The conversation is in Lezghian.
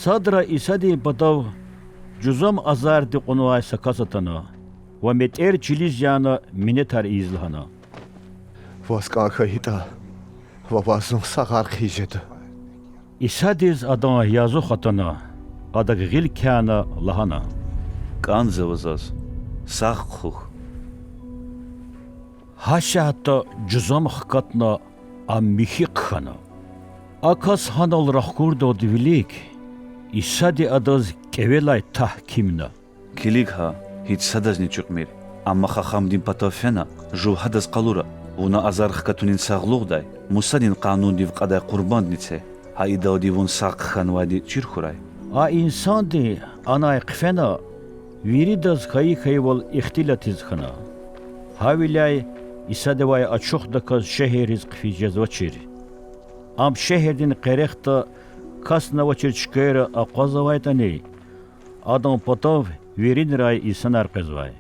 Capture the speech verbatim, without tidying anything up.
Садра Исадин патав жузам азарди кьунвай са кас атана ва метӀер чилиз яна минетар ийиз лагьана: Ваз кӀан хьайитӀа, Вавай зун сагъар хъийиз жеда. Исадиз адан язух атана, Адак гъил кяна, лагьана: КӀанзава Заз, сагъ хъхьухь. Гьасятда жузам хкатна, ам михьи хъхьана. А кас гьанал рахкурдалди вилик Исади адаз кӀевелай тагькимна: Килиг гьа, гьич садазни чуькьмир, амма хахамдин патав фена, жув гьадаз къалура: Вуна азар хкатунин сагълугъдай Мусадин Къанундив кьадай къурбандни це. Гьа идалди вун сагъ хъхьанвайди чир хьурай. А инсанди анай хъфена, виридаз хьайи-хьайивал ихтилатиз хьана. Гьавиляй Исадивай ачухдаказ шегьерриз хъфиз жезвачир. Ам шегьердин къерехда касни авачир чкайра акъвазавайтӀани, Адан патав виринрай инсанар къвезвай.